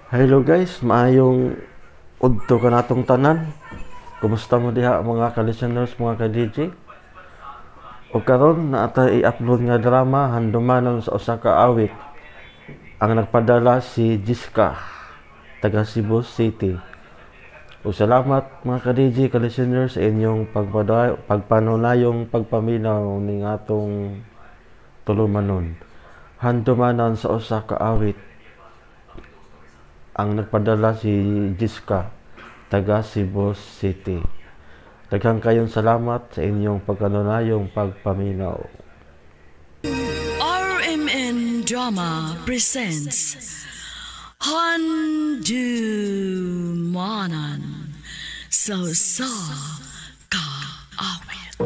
Hello guys, maayong udto kanatong tanan. Kumusta mo diha mga ka-listeners, mga ka-DJ? O karon naa tay i-upload nga drama Handumanan sa usa ka awit. Ang nagpadala si Jiska, taga Cebu City. O salamat mga ka-DJ, ka-listeners sa inyong pagpanunayong pagpaminaw ning atong tulumanon. Handumanan sa usa ka awit. Ang nagpadala si Jiska, taga Cebu City. Daghang kayong salamat sa inyong pagkanunayong pagpaminaw. RMN Drama presents Handumanan sa usa ka awit.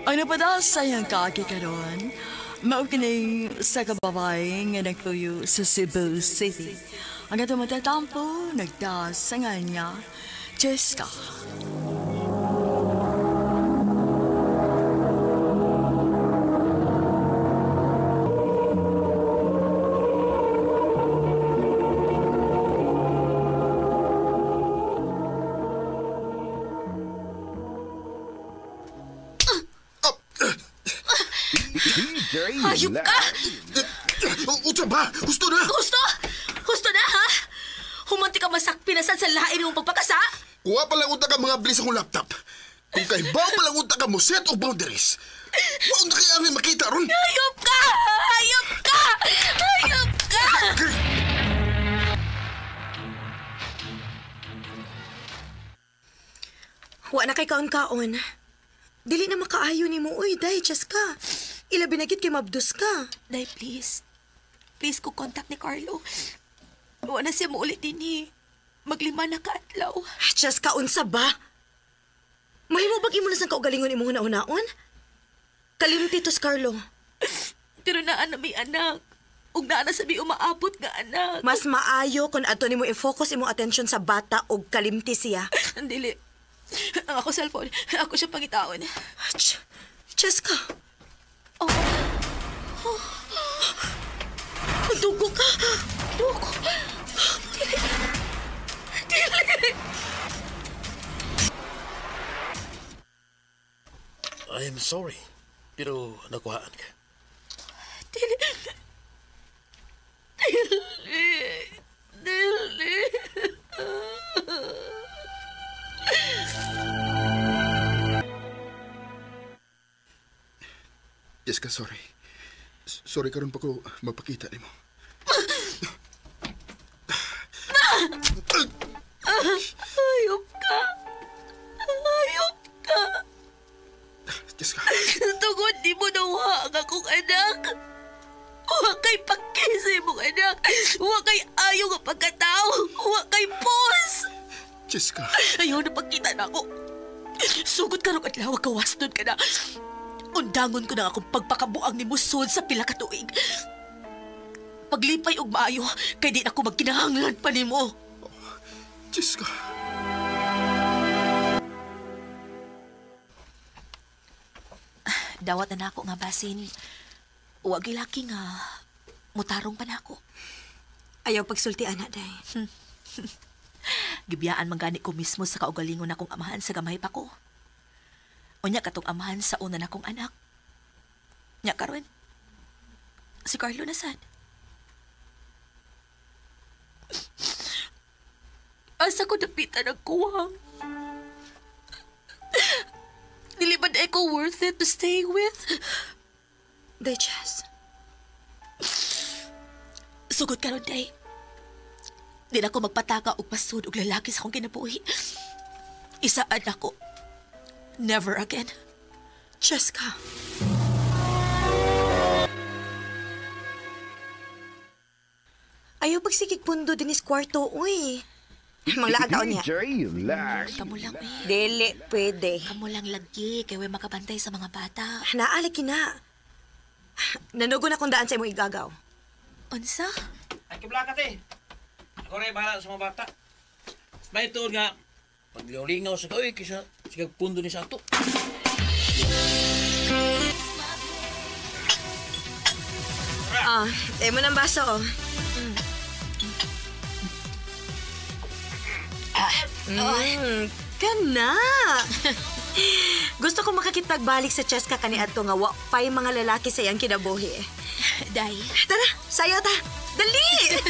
Ano pa daw sa iyang kaagi karon? Mao kining sa kababae nga nagpuyo sa Cebu City. Ang atong matatampo, nagdasangan niya, Jessica. Hayop ka! Unsa ba? Gusto na! Gusto? Gusto na, ha? Humanti ka masakpinasan sa lain mong pagpakasa? Kuha palang unta ka mga bilis akong laptop. Kung kay baw palang unta ka mo set og boundaries. Wa unta kay amin makita ron. Hayop ka! Hayop ka! Hayop ka! Wa na kay kaon-kaon. Dili na makaayo ni mo, uy, day, Jessica. Ilabi na gid kay mabdus ka. Day, please. Please ko contact ni Carlo. Wa na siya muulit din eh. Maglima na kaadlaw. Jessica, unsa ba? Mahimo bag imo na sang kaugalingon imong hunahunaon? Kalimti to si Carlo. Pero naa na may anak. Ug naa na sa may umaabot nga anak. Mas maayo kung adto nimo i-focus imong attention sa bata og kalimti siya. Dili. Ang ako cellphone. Ako siya pangitaon. Jessica. Oh. Oh. Dugo ka. Dugo. Dili. Dili. I am sorry, pero nakuhaan ka. Dili. Dili. Dili. Jessica, sorry. Sorry karon pa ko mapakita nimo. Hayop ka. Hayop ka. Jessica. Tungod di mo nawa ang akong anak. Wa kay pagkisa imong anak. Wa kay ayaw nga pagkatao. Wa kay pos. Jessica. Ayaw na pagkita na ako. Sugod ka ron adlaw, kawaston ka na. Undangon ko na akong pagpakabuang ni Muson sa pila ka tuig. Paglipay og maayo, kay di na ako magkinahanglan pa nimo. Oh, Jessica. Dawat na nako nga basin. Wa gilaki nga mutarong pa nako. Ayaw pagsulti ana day. Gibiyaan man gani ko mismo sa kaugalingon akong amahan sa gamay pa ko. Unya katong amahan sa una na kong anak. Nya karon. Si Carlo na sad. Asa ko dapitan ang kuwang? Dili ba na ko worth it to stay with? Day, Jess. Sugod karon, Day. Di na ko magpataka og pasud og lalaki sa akong kinabuhi. Isaad ako. Never again. Jessica. Ayaw pagsigig pundo din is kwarto, uy. Manglaag kaon niya. Kamu lang, eh. Dili, pwede. Kamu lang lagi, kay way makabantay sa mga bata. Naalaki na. Nanugo na kung daan sa imong igagaw. Unsa? Ay, kiblakat eh. Ako rin, bahala sa mga bata. May tuon nga, paglingaw sa kaoy, kisa sigag pundo ni sa ato. Ah, mo ng baso, oh. Kana! Gusto ko makakitagbalik sa Cheska kaniadto nga wa pa'y mga lalaki sa iyang kinabuhi. Day. Tara, sayo ta! Dali!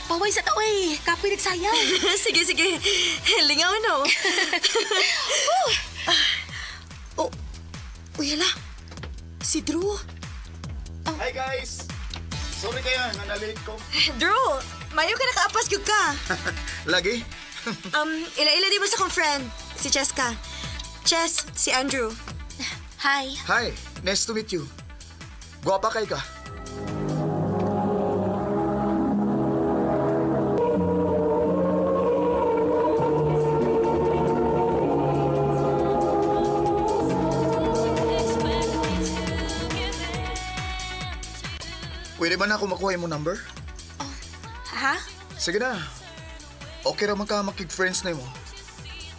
Paway sa tao eh. Kapoy nagsayaw. Sige, sige. Lingaw no. Oh, uy, hala. Si Drew. Oh. Hi guys! Sorry kayo, nga na-late ko. Drew, mayo ka nakaapas gyud ka. Lagi? Ila-ila di mo sa kong friend, si Cheska. Ches, si Andrew. Hi. Hi, nice to meet you. Guwapa kay ka. Pwede ba na ako makuha yung number? Oh, ha? Sige na. Okay ra man ka makig-friends na mo.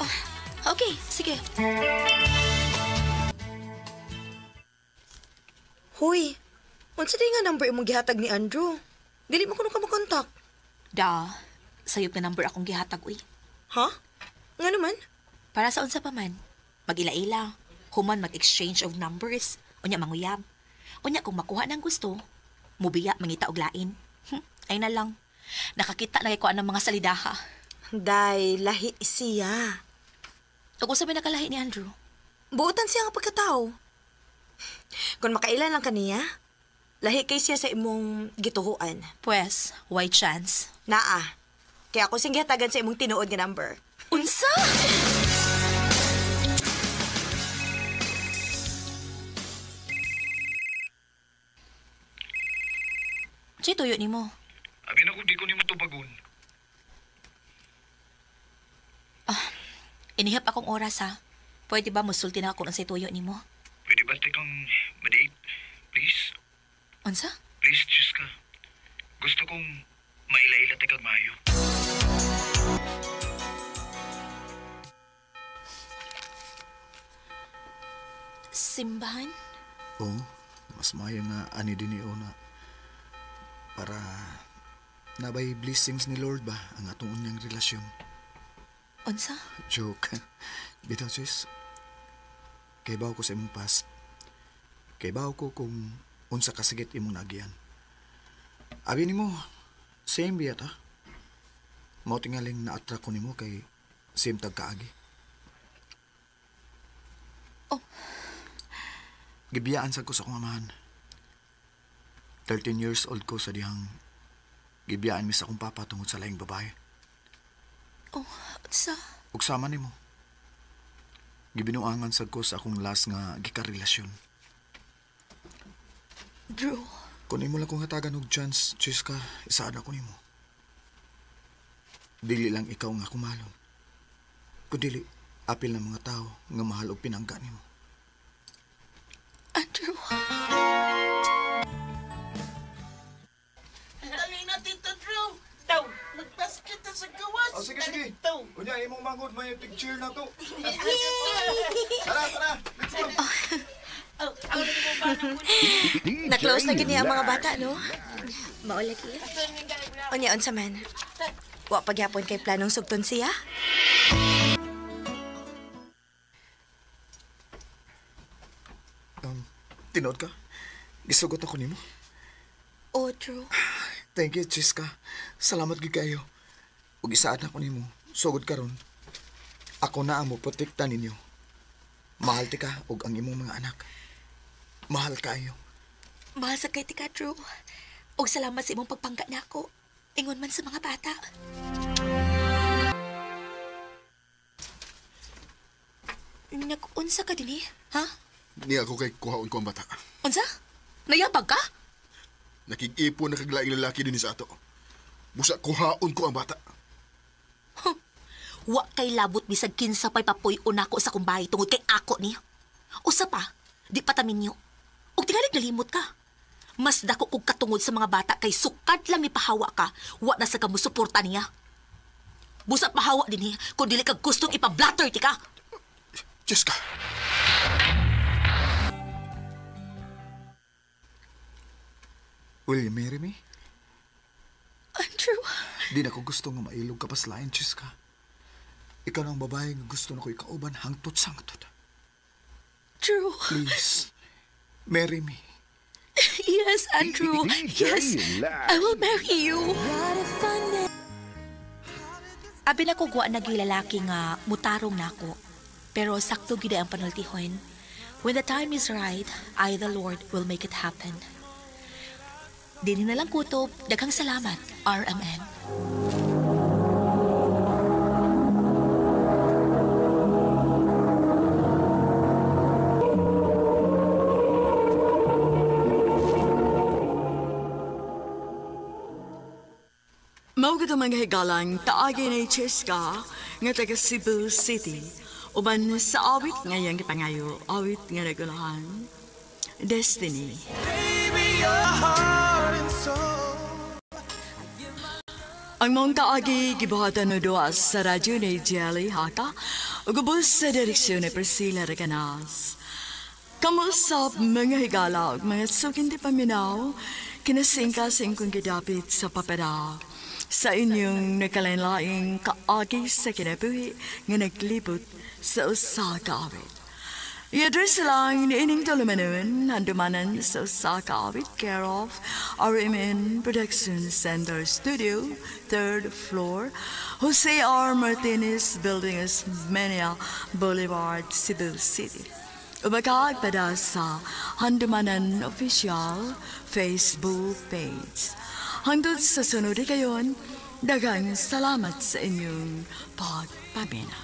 Oh, okay, sige. Huy, unsa day nga number imong gihatag ni Andrew? Dili mo kuno ka makontak. Da, sayop na number akong gihatag, uy. Ha? Nga naman? Para sa unsa pa man. Mag-ila-ila. Human mag-exchange of numbers. Unya manguyab. Unya kung makuha ng gusto, mubiya mangita og lain. Ay na lang. Nakakita na kay kuan ng mga salidaha. Day, lahi siya. Ug unsa may nakalahi ni Andrew? Buotan siya nga pagkatao. Kung makailan lang kaniya, lahi kay siya sa imong gituhuan. Pues, why chance? Naa. Kaya ako siyang gihatagan sa imong tinuod nga number. Unsa? Unsay tuyo nimo? Abi na ko, di ko nimo tubagon. Ah, inihap akong oras ha. Pwede ba musulti na ako unsay tuyo nimo? Pwede ba kang ma-date? Please? Unsa? Please, Cheska. Gusto kong maila-ila tayo kag maayo. Simbahan? Oo, mas maayo nga ani din ni Ona. Para nabay blessings ni Lord ba ang atong unyang relasyon. Unsa? Joke. Bitaw, sis. Kaybaw ko sa imong past. Kaybaw ko kung unsa kasigit imong nagian. Abi nimo, same biya ta. Mao tingaling na-attract ko nimo kay same tag kaagi. Oh. Gibiyaan sad ko sa akong amahan. 13 years old ko sa dihang gibiyaan mi sa akong papa tungod sa laing babae. Oh, unsa? Ug sama nimo. Gibinuangan sad ko sa akong last nga gikarelasyon. Drew. Kung imo lang kong hatagan og chance, Cheska, isaad ako nimo. Dili lang ikaw nga kumalon. Kundili, apil ng mga tao nga mahal og pinangga nimo. Andrew. Dali na, Tito Drew. Daw, magpaskit na sa gawas. Oh, sige, sige. Daw. Unya, imong mangod, may picture na to. Tara, tara. Let's go. Na-close na gini ang mga bata, no? Mao lagi. Unya, unsa man. Wa pagyapon kay planong sugton siya. Tinuod ka? Gisugot ako nimo. Oh, Drew. Thank you, Cheska. Salamat gyud kayo. Ug isaad na ko nimo. Sugod karon. Ako na ang moprotekta ninyo. Mahal ti ka ug ang imong mga anak. Mahal kayo. Mahal sa kay tika, Drew. Ug salamat sa imong pagpangga nako. Ingon man sa mga bata. Nag-unsa ka dinhi? Ha? Niya ako kay kuhaon ko ang bata. Unsa? Nayabag ka? Nakig-ipon na kaglaing lalaki din sa ato. Busa kuhaon ko ang bata. Huh. Wa kay labot bisag kinsa pa'y papuy-on nako sa kumbahay tungod kay ako niya. Usa pa, di pa taminyo. Og tingalig nalimot ka. Mas dako kog katungod sa mga bata kay sukad lang ni pahawa ka, wa na sa kamo suporta niya. Busa pahawa dinhi kung dili ka gustong ipablatter ti ka. Cheska. Will you marry me? Andrew. Di na ko gusto nga mailog ka pa sa lain, Cheska. Ikaw na ang babae nga gusto na ko ikauban hangtod sangtod. Drew. Please, marry me. Yes, Andrew. Yes. I will marry you. Abi na ko guwa nagilalaki nga mutarong nako. Pero sakto gid ang panultihon. When the time is right, I, the Lord, will make it happen. Dini na lang kutob. Daghang salamat, RMN. Mao gud ang mga higalang kaagi ni Cheska nga taga Cebu City uban sa awit nga iyang gipangayo, awit nga nagulahan Destiny. Ang mong kaagi gibuhatan no duwa sa radyo ni Jelly Haka ug ubos sa direksyon ni Priscilla Reganas. Kamusap mga higala ug mga suking di paminaw, kinasingkasing kong gidapit sa papera sa inyong nagkalain-laing kaagi sa kinabuhi nga naglibot sa usa ka awit. I-address lang ni ining tulumanon, handumanan sa usa ka awit, care of RMN Production Center Studio, 3rd floor, Jose R. Martinez Building, Osmeña Boulevard, Cebu City. Umakaagpada sa Handumanan Official Facebook page. Hangtod sa sunod kayon, daghang salamat sa inyong pagpamina.